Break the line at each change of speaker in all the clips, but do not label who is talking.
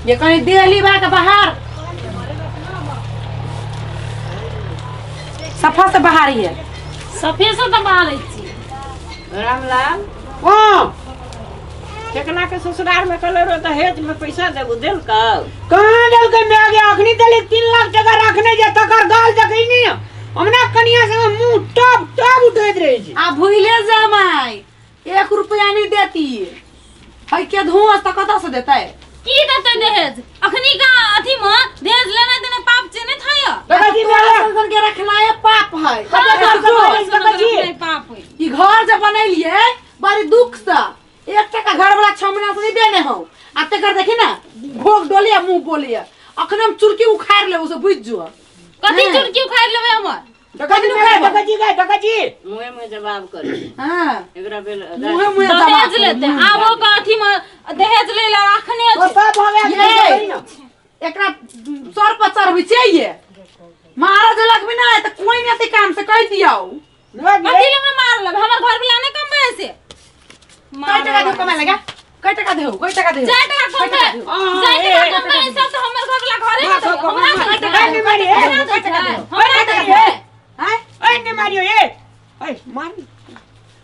ये कहीं देली बा के बाहर सफा से बाहर ही है।
सफे से तऽ बाहर छी।
रामलाल।
हाँ।
ठेकना के ससुराल में कहले रहो दहेज में पैसा देबू, देलकौ?
कहाँ देलकै माय गे? अखनी देली 3 लाख टका रखने जे तकर गाल देखै नहीं। हमरा कनिया संग मुंह टप टप उठैत रहै छै।
आ भूले जमाई 1 रुपया नहीं देती है के धुआं त कतऽ से देतै?
की देतै दहेज? अखनी का अथी में दहेज लेना देना पाप छै नहीं थाय।
देखै छी माय गे।
संग के रखना है पाप है।
कतऽ से
जो,
देखै छी?
पाप है।
ई घर जे बनेलिए बड़ी दुख से, 1 टका घर वाला 6 महीना से नहीं देने हो। आ तेकर देखी ना घोग डोलिया मुंह बोलिया अखन हम चुरकी उखाड़ लेबो से बुझ जो।
कथी
हाँ।
चुरकी उखाड़ लेबै हमर?
देखै छी माय गे, देखै छी गे, देखै छी।
मुँहे मुँहे जवाब करी।
हां।
एकरा बेल
मुंहे मुंहे जवाब
दहेज
करी,
लेतै
मुंहे।
आब ओकर अथी में दहेज लै ला रखने
तो
छै।
सब भऽ गेल।
ये।
ना।
एकरा सर पर चढ़बै चाहिए महाराज लग भी ना है तो कोई नहीं आते काम से कह दियो।
माय गे।
कथी ले हमरा मारलब? हमर घर वाला नहीं कमबै से।
कई टका देहो कमाए लगा? कई टका देहो? कई टका देहो?
चार टका कमबै, चार टका कमबै सब तऽ हमर घर वाला घरे में देबै। हमरा
मार,
कथी
मार, मार,
देबै?
मार,
हमरा
मार,
देबै? हमरा
मार,
देबै?
हैं?
ओए ने मारियो ए, ओए मार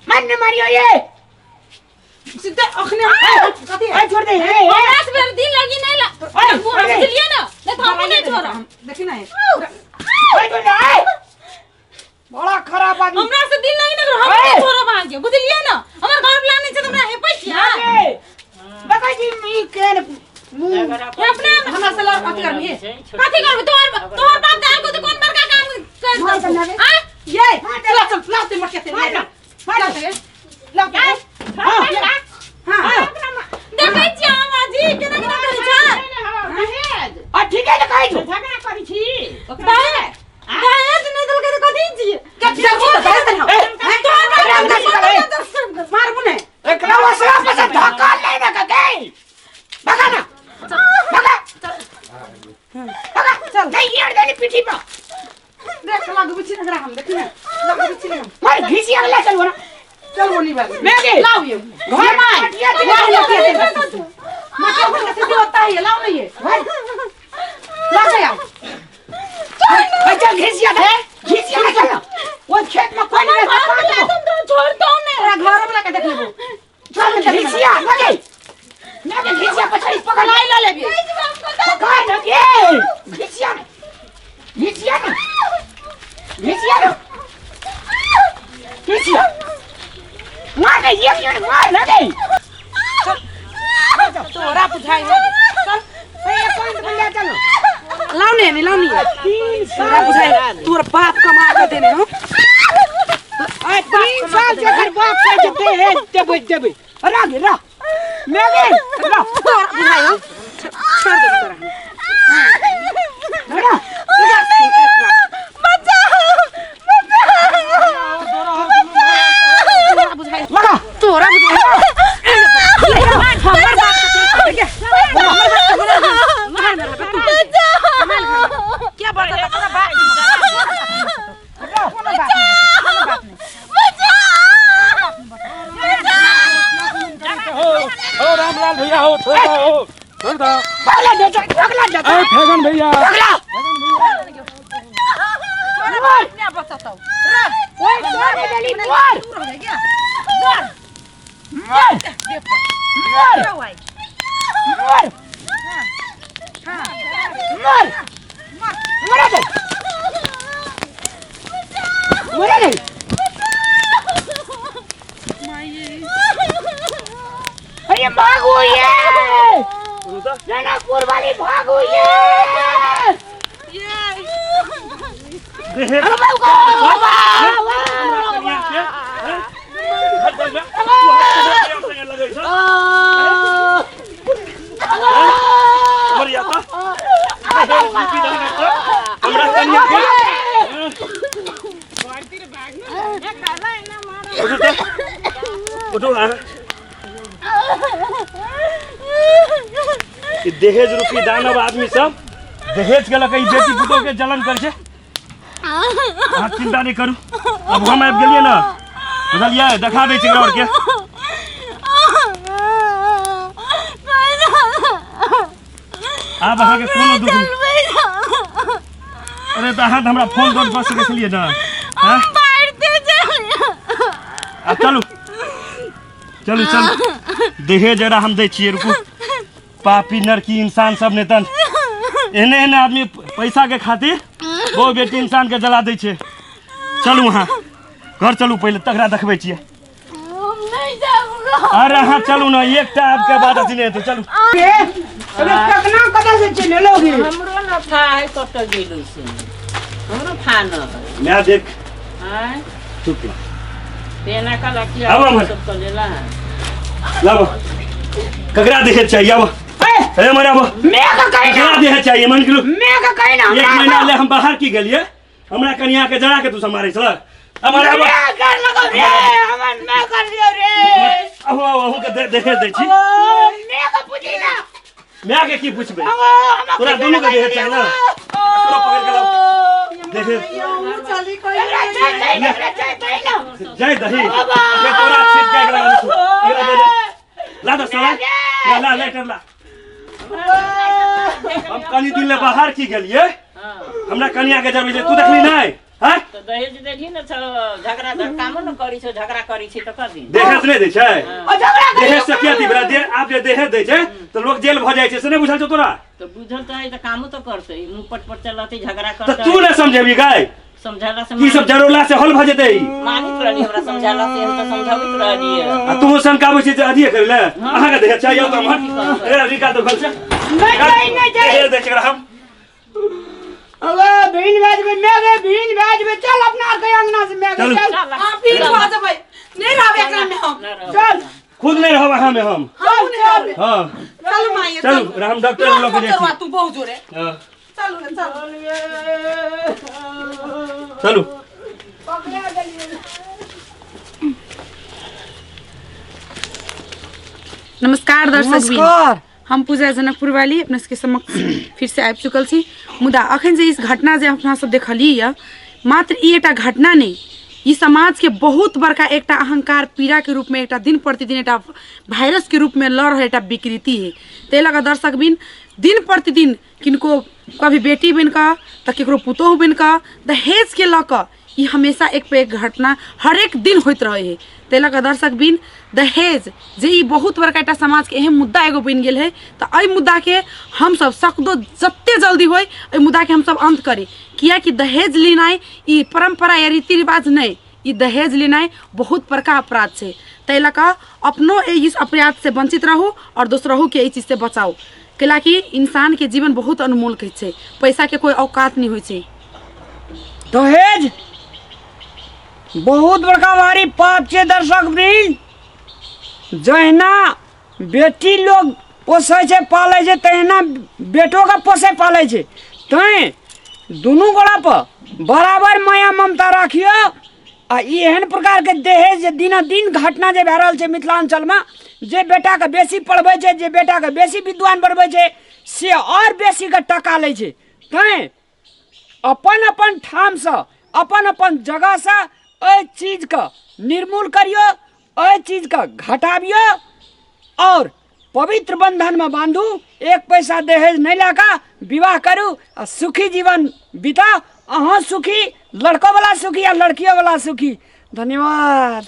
मार ने मारियो ए।
सीधे अखने कथी
ओए छोड़ दे ए ए।
हमरा से बेर दिन लगी नहीं ला।
ओए,
बुझलिए
ओए।
ना? नहीं तो हमहूँ नहीं छोड़ब।
देखी ना।
ओए छोड़ दे ए। बड़ा खराब आदमी।
हमरा से दिल लगी ना हम
ओए।
नहीं छोड़ब अहाँके, बुझलिए ना? हमर घर वाला नहीं छै तऽ हमरा हेपै छियै।
ए, देखै छी ई केन मुंह।
अपना
हमरा से लड़ अथी करबी?
कथी करबै? तोहर तोहर बाप दाल को तऽ कोन बड़का काम कर
मार
देलकौ?
बना दे।
आँय?
ये चल चल लाओ ते मटके से।
मार ना, मार
लाओ
ना।
ते लाओ ते।
हाँ,
हां।
देखै छियै हम आजी केना केना करै छै।
दहेज
आ ठीक है ने कहै छौ।
झगड़ा करै छी।
दहेज दहेज नहि देलकै तऽ कथी छियै?
चल चल दे दे।
ए,
तोहर बाप
एकरा अंदर निकाल, ए।
मारबू ने।
एकरा वसरा पर से धक्का ले ना के भगा ना, भगा भगा।
चल।
नहीं यार देनी पीठी पर।
देख लागू बिछि ना हम देखी ना लागू बिछि ना।
मार घिसी अगला चल ना।
चल वो नहीं बात।
मैं गे।
लाओ ये
घर
मार
मटिया दिला।
लाओ ये मटिया पर से होता है ये, लाओ ना ये ला के आओ।
ए, चल घिसिया दे, घिसिया ना चल ना। वो खेत में कोई नहीं रहता, पाँच गो।
तुम तो छोड़तो ने।
तोरा घर में लगा देख लेबो।
चल घिसिया लगे लगे घिसिया पछाड़ी पकड़।
लाई ला लेबी।
पकड़ ना गे, घिसिया ना, घिसिया ना, घिसिया ना, घिसिया मार ना एक मिनट मार ना गे।
तोरा बुझाई है चल।
ए कौन बंदा चलो।
लाओ ने नहीं लाओ नहीं।
3
तोरा
साल
बुझाई तोरा बाप कमा के देने हो।
आ 3 साल से घर बाप से जते है देबै देबै रा गे रा मैं गे रा।
तोरा बुझाई हो छोड़ दे तोरा।
रा।
तोरा बुझाई
लगा।
तोरा बुझाई हमर बाप के तोरा हमर बाप के मार मार तू क्या बात है तोरा बाप कोनो बात नहीं, कोनो बात नहीं।
हो हो रामलाल भैया हो, छोड़ दो हो, छोड़ दो।
पगला दे पगला दे।
ए फेगन भैया।
पगला।
तोरा बाप ने बचतौ रह।
ओए तोरे देली मार।
तू रह गया मार।
मार मार
रह
मार
हां
मार मरा दे मरा दे। अरे भागो ये जनकपुर वाली भागो ये।
दहेज
अरे बाबू
कनिया के, हैं? घर पर में, तू हाथ से कनिया संगे लगै छौ। मरिया त दहेज रूपी दानव त हमरा कनिया के, हैं? उठू त, उठू अहाँ। ई दहेज रूपी दानव आदमी सब दहेज के लऽ कऽ ई बेटी पुतोह के जलन करै छै। अहाँ चिंता नहि करू, अब हम आबि गेलियै ने, बुझलियै? देखा दै छी एकरा आरके। आब अहाँके कोनो दुख नहि।
चलबै छल।
अरे तऽ अहाँ तऽ हमरा फोन तोन कऽ सकै छलियै ने
हम
हँ
बाढ़ते चल।
आब चलू चलू चलू दहेज जरा हम दै छियै रुकू पापी नरकी इंसान सब ने तन एहने एहने आदमी पैसा के खातिर बहु बेटी इंसान के जला दै छै चलू अहाँ घर चलू पहिले तकरा देखबै छियै
हम नहीं जाऊंगा।
अरे अहाँ चलू ने एकटा आबके बाद अथी नहि हेतै चलू
रे अबे कतना कतऽ से चलि एलौ गे?
हमरो न था है कतऽ गेलू से हमरो था न है
माय देख
आँय
चुप रह।
तेना कहलक कि
आब हमर।
सब कऽ लेला है
लाबो ककरा देहे चाहिए आबो
ए,
हे मर आबो
मैं का कही ना
ककरा देहे चाहिए मन किलो
मैं का कही ना
एक महीना ले हम बाहर की गेलिए हमरा कनिया के जरा के तू सब मारै छल हमर आबो
मैं कर लगो रे हमर मैं कर लियो रे
अहो अहो अहूँ के देहे दै छी
ओ मैं का पूछी ना
माय के की पूछबै
ओ हमरा
तोरा दुनू के देहे चाही ना तोरा पकड़ के लाओ देहे
चली कोई
जाय दही ये तोरा छीट के एकरा आनै छौ। एकरा दे दे ला दे साला ला ला लाइटर ला हम कनी दिन ले बाहर की गेलिए हमरा कनिया के जरबै छै तू देखली नहि हैं
तऽ दहेज देलही ने छौ झगड़ा कामो न करी छौ झगड़ा करी छी तऽ कदी
दहेज नहि दै छै
ओ झगड़ा करी
दहेज से की अथी भेलै दे आब जे दहेज दै छै तऽ लोक जेल भऽ जाइ छै से नहि बुझल छौ तोरा
तऽ बुझल तऽ है तऽ कामो तऽ करतै मुँह पट पट चलतै झगड़ा
तऽ
करतै
तू नहि समझेबी गाय
समझाला से
की सब जरोला से हल भऽ जेतै
मानित रहली हमरा समझाला से हम तऽ समझाबैत रहलियै
आ तू सनकाबै छी जे अथिए करै ले अहाँके दहेज चाहिए तऽ हमर एकरा निकाल दो घर से
नहीं नहीं नहीं
दहेज दै छै एकरा हम
अबे भीन भेज बे मैं गे भीन भेज बे चल अपना के अंगना से मैं गे
चलू।
चल
हाँ फिर भऽ जेबै नहि रहबै एकरा में हम
चल
खुद नहीं रहब अहाँ में हम
हम नहि रहबै
हाँ
चल माये
चलू हम डॉक्टर लऽ के जाइ छी
तू बहुत जोरे
हाँ,
चलू ने चलू
चलू
नमस्कार दर्शक
नमस्कार।
हम पूजा जनकपुर वाली अपना सबके समक्ष फिर से आबि चुकल छी मुदा अखन जे इस घटना जे अपना सब देखलियै यऽ मात्र ई एकटा घटना नहि ई समाजके बहुत बड़का एकटा अहंकार पीड़ाके रूपमे एकटा दिन प्रतिदिन एकटा वायरसके रूपमे लऽ रहल एकटा विकृति है ताहि लऽ कऽ दर्शक बिन दिन प्रतिदिन किनको कभी बेटी बनि कऽ तऽ ककरो पुतोहु बनि कऽ दहेजके लऽ कऽ ई हमेशा एक पे एक घटना हरेक दिन होइत रहै है ताहि लऽ कऽ दर्शक बिन दहेज जे ई बहुत बड़का एकटा समाजके एहन मुद्दा एगो बनि गेल है तऽ एहि मुद्दाके हमसब सकदो जते जल्दी होइ एहि मुद्दाके हमसब अन्त करी किएकि दहेज लेनाइ ई परम्परा या रीति रिवाज नहि ई दहेज लेनाइ बहुत बड़का अपराध छै ताहि लऽ कऽ अपनो एहि अपराधसँ वञ्चित रहू आओर दोसरहुके एहि चीजसँ बचाउ कैलाकि इंसानके जीवन बहुत अनमोल कहै छै पैसाके कोइ औकात नहि होइ छै
दहेज बहुत बड़का भारी पाप छै दर्शक वृंद जहिना बेटी लोग पोसै छै पालै छै तहिना बेटोके पोसै पालै छै तैँ दुनू गोड़ा पर बराबर माया ममता राखियौ आ ई एहन प्रकारके दहेज जे दिना दिन घटना जे भए रहल छै मिथिलाञ्चलमे जे बेटाके बेसी पढ़बै छै जे बेटाके बेसी विद्वान बनबै छै से आओर बेसीके टका लै छै तैँ अपन अपन ठामसँ अपन अपन जगहसँ एहि चीजके निर्मूल करियौ एहि चीजके घटाबियौ आओर पवित्र बन्धनमे बान्धू एक पैसा दहेज नहि लए कऽ विवाह करू आ सुखी जीवन बिताउ अहाँ सुखी लड़कोवला सुखी आ लड़कियोवला सुखी धन्यवाद।